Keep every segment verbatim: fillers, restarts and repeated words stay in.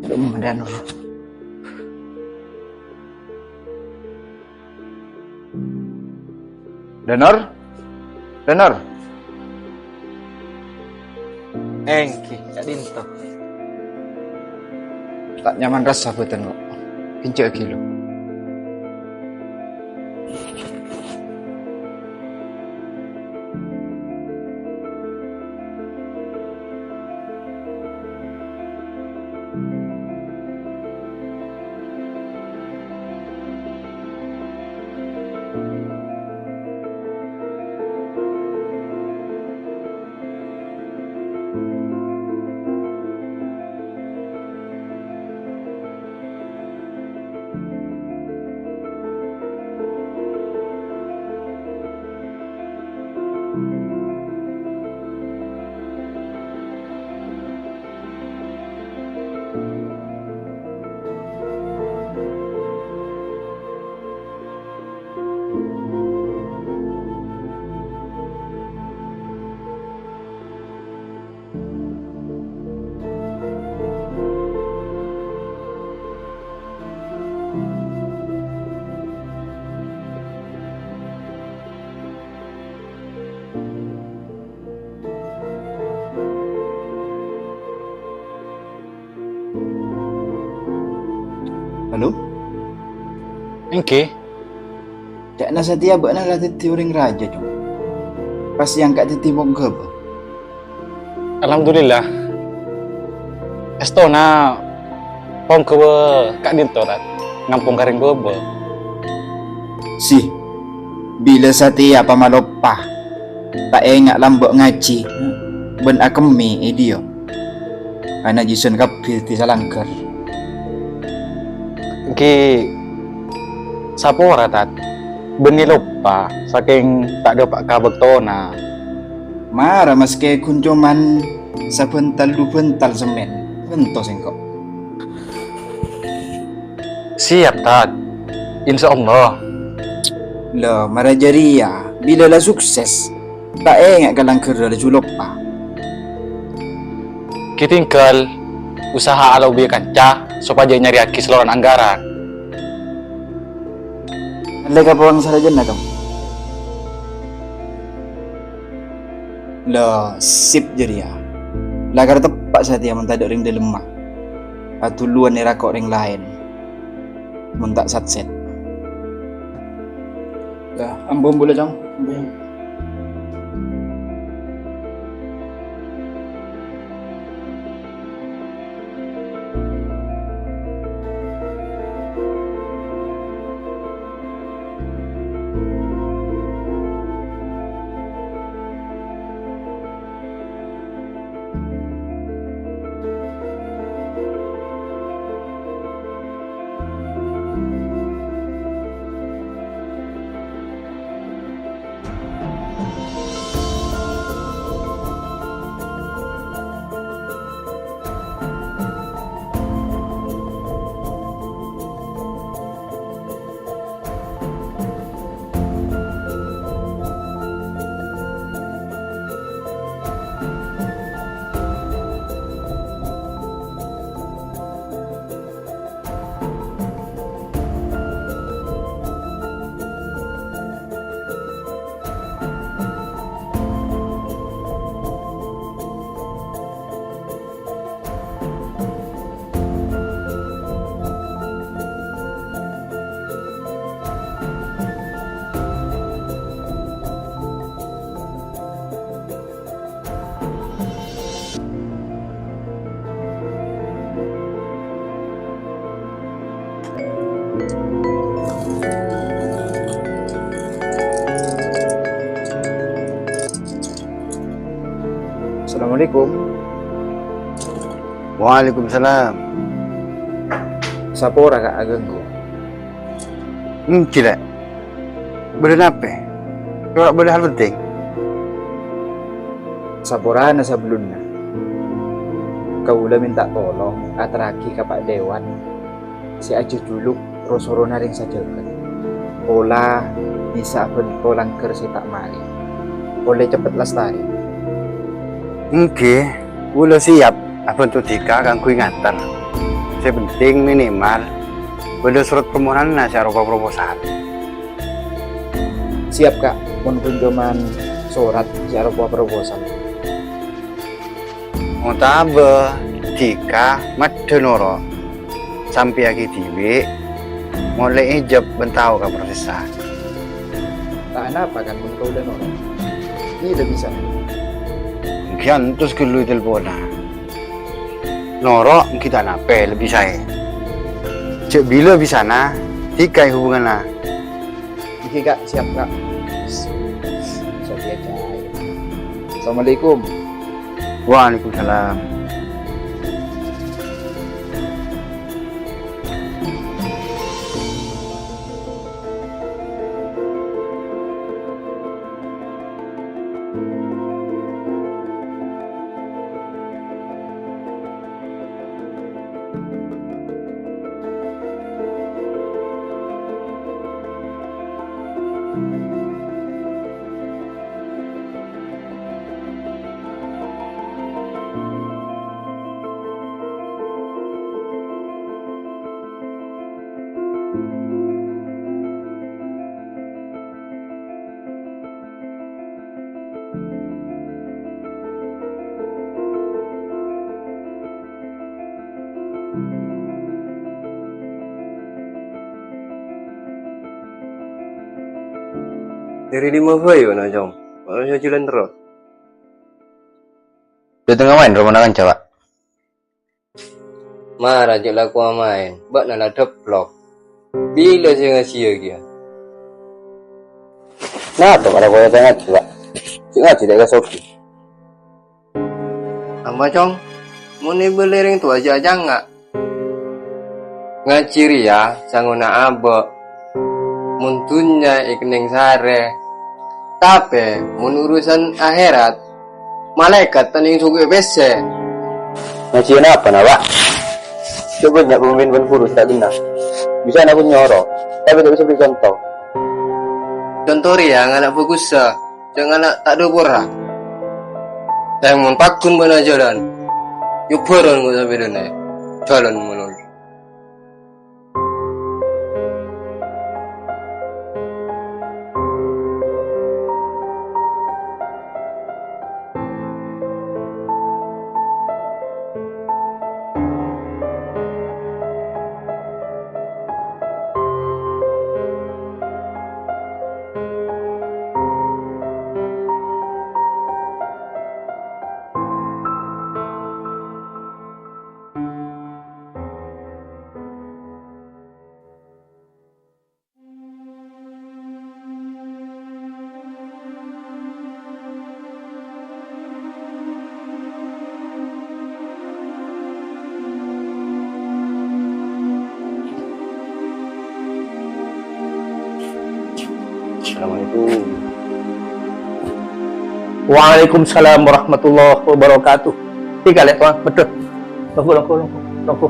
Belum ada, Nur. Danur? Danur? Èngghi, ka'dhinto. Ta' nyaman rassa bhâdhân, kok. Kènjhâ'âghi, lo. Halo? Èngghi. Ca'na satèya bâ'na la dhâddhi orèng rajâ, Cong. Pas èangka' dhâddhi ponggâbâ. Alhamdulillah. Èstona ponggâbâ ka'dhinto, Tat. Ngampong ka rèng bâbâ. Si, bilâ satèya pamaloppa. Ta' enga' lambâ' ngajhi, bân akemmè è dhiyâ. Ana' jisân kabbhi dhâddhi salangghâr. Ghi' sapora, Tat? Bânnè loppa, sakèng ta' dâpa' ka bâktona. Mara maskè ghun coma sabhântal du bhântal semmèn, bhânto sèngko'. Siap, Tat. Insya Allah. Lho, mara jârèya, bilâ la sukses, ta' enga' ka langghârrâ laju loppa. Ghi' tèngghâl usaha alobi kanca sopajâ nyarèyaghi saloran anggaran. Allè ka pawang sadhâjâna, Tom. Lho, sip jârèya. La kar teppa' satèya mon tadâ' rèng dâlemma. Aduluwân èrakok rèng laèn. Mon ta' sat-sèt. Lah, ambu-ambu la, Cong. Ambu, ya. Assalamualaikum. Waalaikumsalam. Sapora, Ka', aghânggu? Èngghi, Lè'. Bâdâ napè? Kèra bâdâ hal penting? Saporana sabellunna, kaulâ mènta tolong aterraghi ka Pa' Dewan sè ajhâjhuluk ro-sorona rèng sajâgât. Pola bisa abhânto langghâr sè ta' marè. Ollè cepet lastarè. Èngghi, kaulâ siap abhânto dhika kaangghuy ngater. Sè penting minimal bâdâ sorat permohonanna sè aropa proposal. Siap, Ka', mon ghun coma sorat sè aropa proposal. Otabâ dhika maddhâ noro' sampèyaghi dhibi', molaè èjhâp bân tao ka prosessa. Ta' anapa kan mon kaulâ noro'. Iyâ, la bisa. Ènggi antos ghâllu ètelpona. Noro' ènggi ta' napè lebbi saè. Jhâ' bilâ bisana, dhika è hubunganna. Ènggi, Ka', siap, Ka'. Sadia cair. Assalamualaikum. Waalaikumsalam. Dhâri dimma bhâi, Cong? Mara sajhâlân terros. Dâteng amaèn romana kanca, Pak. Mara jhâ' lako amaèn, bâ'na la dheblok. Bilâ sè ngajhiyâ kèya? Nah, to mara koya ta' ngajhi, Pak. Sè ngajhi ta' èkasogi. Apa, Cong? Mon èbâli rèng towa jhâ' acanga'. Ngajhi rèya sangona abâ'. Mon dhunnya èkennèng sarè. Tapè, mon urusan akhèrat, malaèkat ta' nèng sogi pèssè. Ngajhiyâ napa, na, Pak? Jhâ' bânnya' pamimpin bân guru sè ta' kennal. Bisana ghun nyoro, tapè ta' bisa beri conto. Conto rèya ngala' bhâgussa, jhâ' ngala' ta' dâ' pora. Tèng mon pagghun bâ'na jhâlân, yobârân engko' sapèdana, jhâlân malolo. Assalamualaikum. Waalaikumsalam warahmatullahi wabarakatuh. Dhika lè', Tuan. Betul. Longko, longko, longko, longko.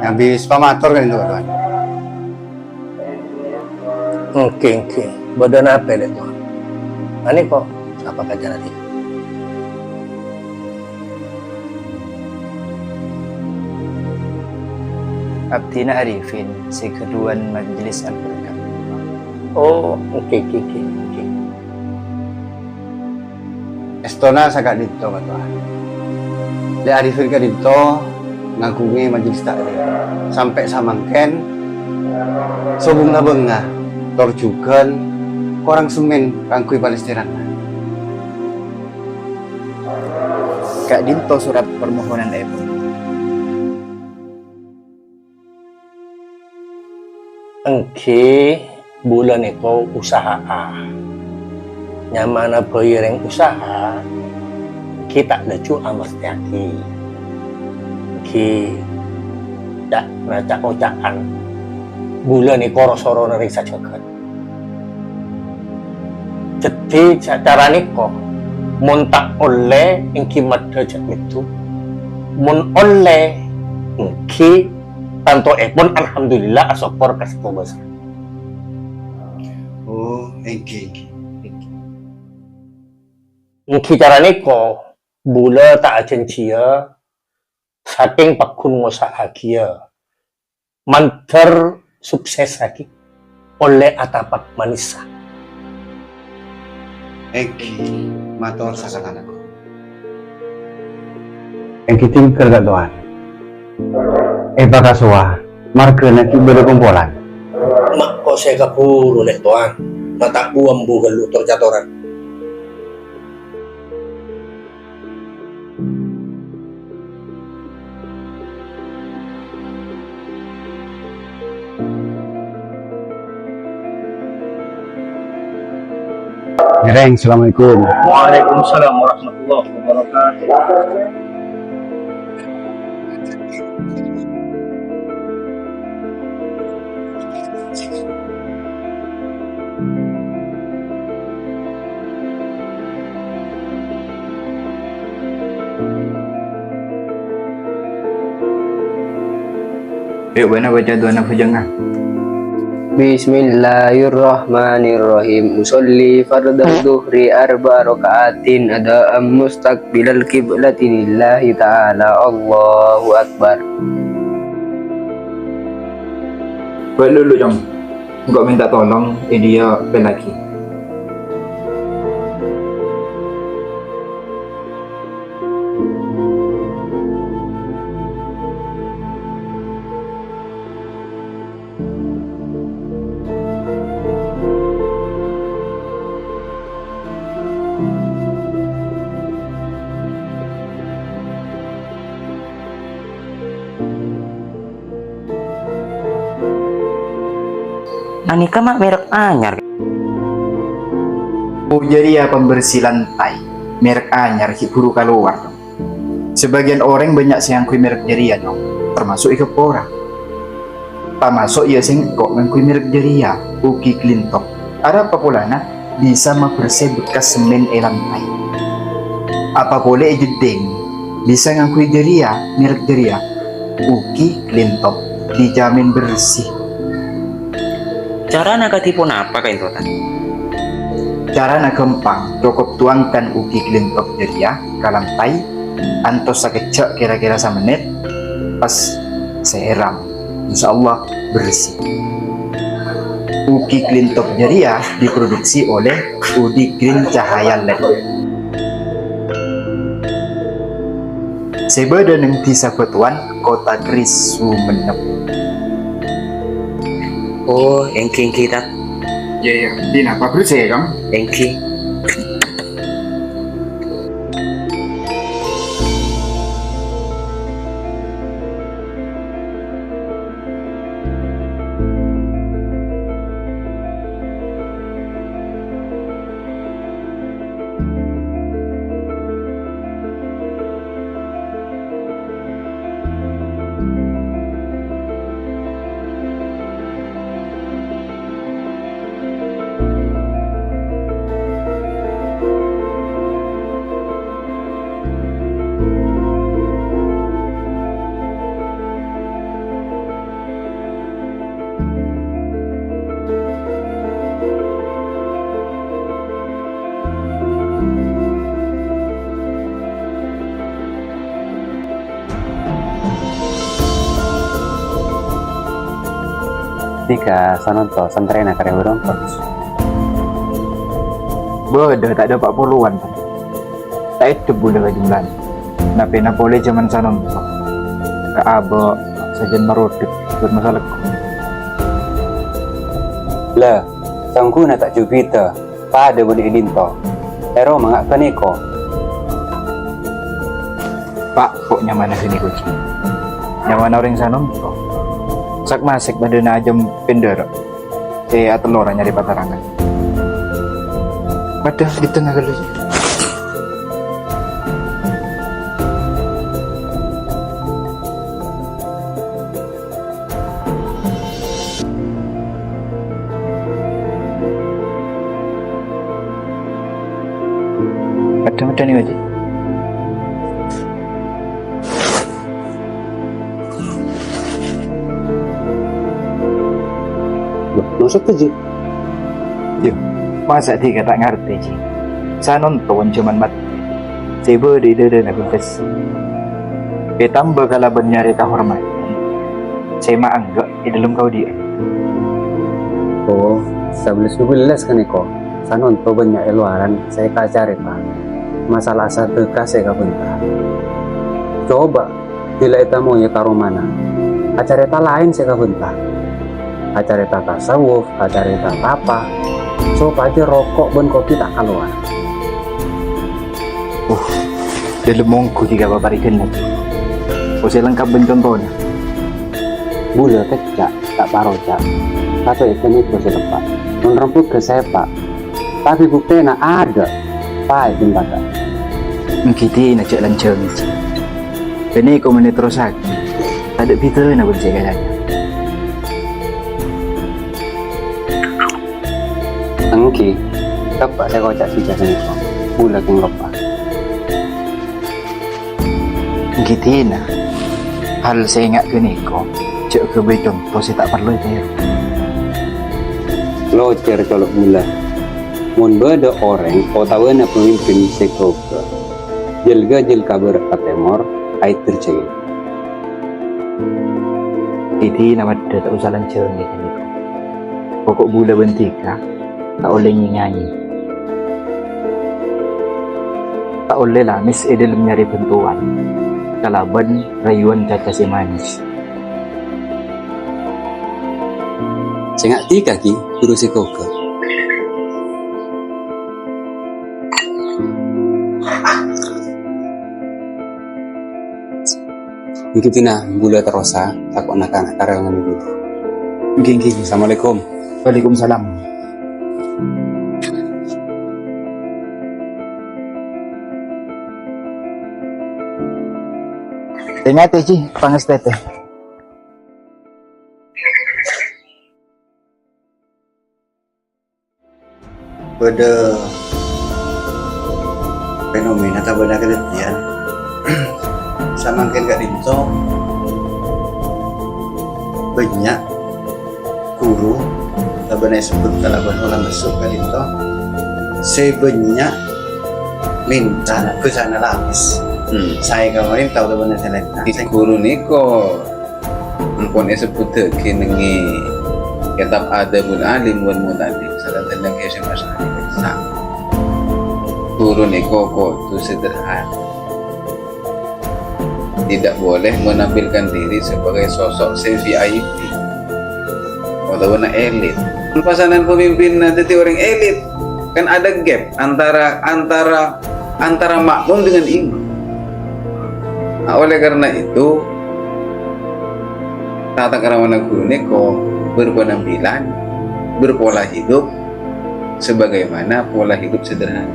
Abis pamator kan itu, Tuan. Èngghi, èngghi. Bâdâ napè, Lè', Tuan? Anèko, sapa kancana dhika? Abdhina Arifin, sè ghâlluwân Majelis Al-Barkah. Oh, èngghi, èngghi, èngghi, èngghi. Èstona saka'dinto, Ka' Towa. Lè' Arifin ka'dinto ngaghungè majelis taklim. Sampè' samangkèn, sobung labângnga, tor jhughân korang semmèn kaangghuy palèstèranna. Ka'dinto sorat parmohonanèpon. Èngghi, bulâ nèko usaha'a. Nyamana bhâi rèng usaha, èngghi ta' laju amastèyaghi. Èngghi, ca'-, na ca'-oca'an. Bulâ nèko ro-sorona rèng sajhâghât. Dhâddhi, sacara nèko, mon ta' ollè, èngghi maddhâ jhâ' mèddu. Mon ollè, èngghi Anto'èpon, alhamdulillah, asokkor ka Sèttong Basa. Oh, èngghi, èngghi, èngghi. Èngghi cara nèko, bulâ ta' ajhânjhiyâ, sakèng pagghun ngosa'aghiyâ, mandhâr suksessaghi ollè atapak manèssa. Èngghi, mator sakalangkong. Èngghi tinggal, Ka' Towan. Èpakasowa, marghâna ghi' bâdâ kompolan. Ma' kosè kabhuru, Lè' Towan. Ma' ta' bu-ambu ghâllu tor-catoran. Ngèrèng, assalamualaikum. Waalaikumsalam warahmatullahi wabarakatuh. Ayo, bâ'na baca du'ana bhâjângnga. Bismillahirrahmanirrahim. Usolli fardadz dzuhri arba'a raka'atin adaan mustaqbilal qiblati lillahi ta'ala. Allahu Akbar. Bâ'na lulu, Cong. Engko' mènta tolong è dâlem pèlaghi. Anèka ma' mèrek anyar. Oh, jârèya pembersih lantai. Mèrek anyar ghi' buru kalowar, Cong. Sabâgiyân orèng bânnya' sè ngangghuy mèrek jârèya, Cong. Tamaso' è Gapora. Tamaso' iyâ sèngko' ngangghuy mèrek jârèya, Ugi Clean Top. Arapa polana? Bisa mabersè bekkas semmèn è lantai. Apa polè è jeddhing, bisa ngangghuy jârèya, mèrek jârèya, Ugi Clean Top, dijamin bersih. Carana kadhi ponapa, Ka' Intotan? Carana ghâmpang, cokop tuangkan Ugi Clean Top jârèya ka lantai, antos sakejjhâ' kèra-kèra samennèt, pas sèram. Insyaallah bersih. Ugi Clean Top jârèya diproduksi oleh Udi Green Cahaya Lab. Sè bâdâ neng Dhisa Batuan, Kota Keris, Sumenep. Oh, èngghi, èngghi, Tan. Iyâ, iyâ. Dinapa bersih, Kang? Èngghi. Dhika sanonto santrèna karè bârâmpa. Bâdâ ta' dâpa' polowan. Ta' èdhep bulâ ka jumlana. Napèna polè jhâman sanonto. Ka abâ' sajân marodhek bât masalèko. La, sangghu'na ta' jhubidhâ. Padâ bân è dinto. Èro manga' ghânèko. Pa', ko' nyamana ghânèko, Ji? Nyamana orèng sanonto. Sak-masèk padâna ajâm pèndârâ. È, atellora nyarè patarangan. Padâ di tengnga ghâllu, Ji. Padâ-padâ nèko, Ji. Loh, maksodda, Ji? Yo, masa' dhika ta' ngartè, Ji? Sanonto jhâman matè sè bâdâ è dâdâna bengkes, ètambâ kalabân nyarè kahormadhân sè maangghâ' è dâlem kaodi'ân. Oh, sabellès dubellès ghânèka. Sanonto bânnya' è lowaran sè èkacarèta, masalah sadhâka sè èkabânta. Coba, bilâ ètamoyâ ka romana, acarèta laèn sè èkabânta. Acarèta tasawuf, acarèta tapa, sopajâ roko' bân kopi ta' kalowar. Uh, dâlem mongghu dhika paparèghân lagi. Osè lengkap bân contona. Bulâ kècca', ta' paroca'. Tapè ghânèka sè teppa'. Mon rembhâghâ sèpa'. Tapè buktèna adâ'. Paè bân bâdâ. Èngghi dinah jhâ' lanjhâng, Ji. Ghânèka mon èterrossaghi, tadâ' bhidhâna bân sè èkajhâjhâ. Èngghi, teppa' sè èkoca' dhika ghânèka. Bulâ kèng loppa. Èngghi dinah, hal sè enga' ghânèka jhâ' ghâbây conto sè ta' parlo ètèro. Locèr colo' bulâ. Mon bâdâ orèng otabâna pamimpin sè ghâbây, jâl-ghâjâl ka bârâ' ka tèmor, aèddhâr jhâ' ghellâ'. Èngghi dinah maddhâ ta' osa lanjhâng ghânèka. Poko' bulâ bân dhika ta' ollè ngènga'è. Ta' ollè lamès è dâlem nyarè bhântowan kalabân rayuwân caca sè manès. Sènga' dhika, Ki, ghuru sè ghâgghâ. Èngghi dinah bulâ terrosa, tako' na'-kana' karèwangan bulâ. Èngghi, èngghi. Assalamualaikum. Waalaikumsalam. Èngatè, Ji, pangastètè. Bâdâ fenomena ta' bâdâ kadhâddhiyân. Samangkèn ka'dinto bânnya' ghuru, ta' bâdâ èsebbhut kalabân ulama sè ka'dinto, sè bânnya' mènta bhâsana lapis. Hmm. Saè ka marènta otabâna sè laènna. Ghuru nèko ampon èsebbhuttaghi nèng è kètab Adabul Alim wal Muta'allim, sareng tènèng Syekh Hasan Al-Banna. Ghuru nèko kodhu sederhana. Tidak boleh menampilkan diri sebagai sosok sè V I P otabâna elit. Pasanan pemimpinna dhâddhi orèng elit, kan ada gap antara, antara antara makmum dengan imam. Nah, oleh karena itu, tata kramana ghuru nèko berpenampilan, berpola hidup sebagaimana pola hidup sederhana.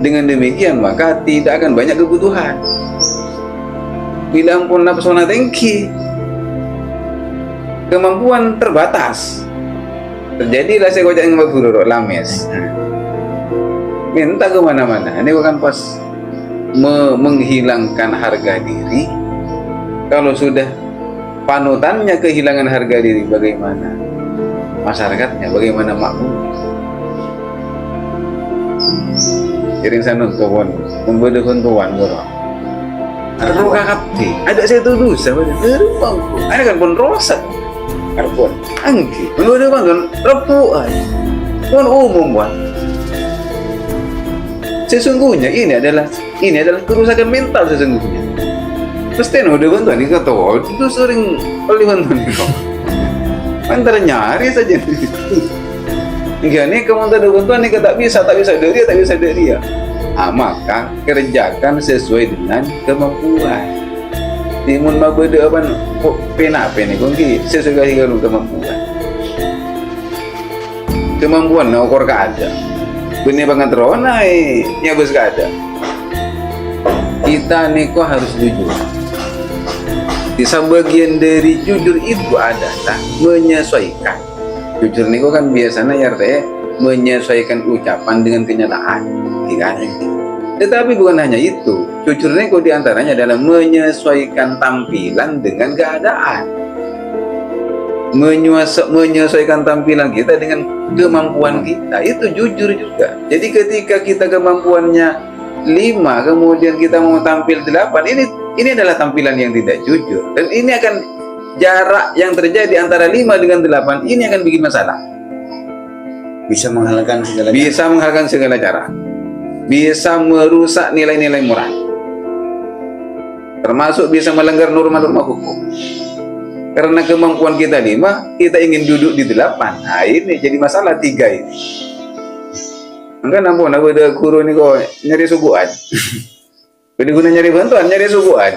Dengan demikian, maka tidak akan banyak kebutuhan. Bilâ ampon napsona tèngghi, kemampuan terbatas. Terjadilah sè èkoca' nèng bhuru ro' lamès. Mènta ka mana-mana. Ini bukan pas me-, menghilangkan harga diri. Kalau sudah panutannya kehilangan harga diri, bagaimana masyarakatnya, bagaimana makmum? Iring sanonto pon, memberi bantuan, bro. Terro kakabdi. Ada saya tuduh sama dia. Terus bangku. Ada kan pun rosak. Karbon. Èngghi. Menurut bangku. Repu'an. Pon umum, Wan. Sesungguhnya ini adalah, ini adalah kerusakan mental sesungguhnya. Mesti ada bantuan ini kata, itu sering perlu bantuan ini kok. Antara nyari saja. Èngghi, nèka mon tadâ' bhântowan nèka ta' bisa, ta' bisa dâri, ta' bisa dâri. Ah, maka kerjakan sesuai dengan kemampuan. Dhi' mon mabâdâ'â pan po-, pènapè nèko èngghi sesuai karo kemampuan. Kemampuan nokor kaadâ'. Bânnè pangaterrona è nyabâs kaadâ'. Kita nèko harus jujur. Di sebagian dari jujur itu adalah menyesuaikan. Jujur nèko kan biasanya ya artènya menyesuaikan ucapan dengan kenyataan, ya kan? Tetapi bukan hanya itu, jujur nèko diantaranya adalah menyesuaikan tampilan dengan keadaan. Menyuas- menyesuaikan tampilan kita dengan kemampuan kita, itu jujur juga. Jadi ketika kita kemampuannya lima, kemudian kita mau tampil delapan, ini ini adalah tampilan yang tidak jujur. Dan ini akan, jarak yang terjadi antara lima dengan delapan ini akan bikin masalah. Bisa menghalalkan segala Bisa menghalalkan segala cara. Bisa merusak nilai-nilai moral. Termasuk bisa melanggar norma-norma hukum. Karena kemampuan kita lima, kita ingin duduk di delapan. Nah, ini jadi masalah tiga ini. Enggak, ampun, aku ada guru ini kok nyari suguhan. Beda guna nyari bantuan, nyari suguhan.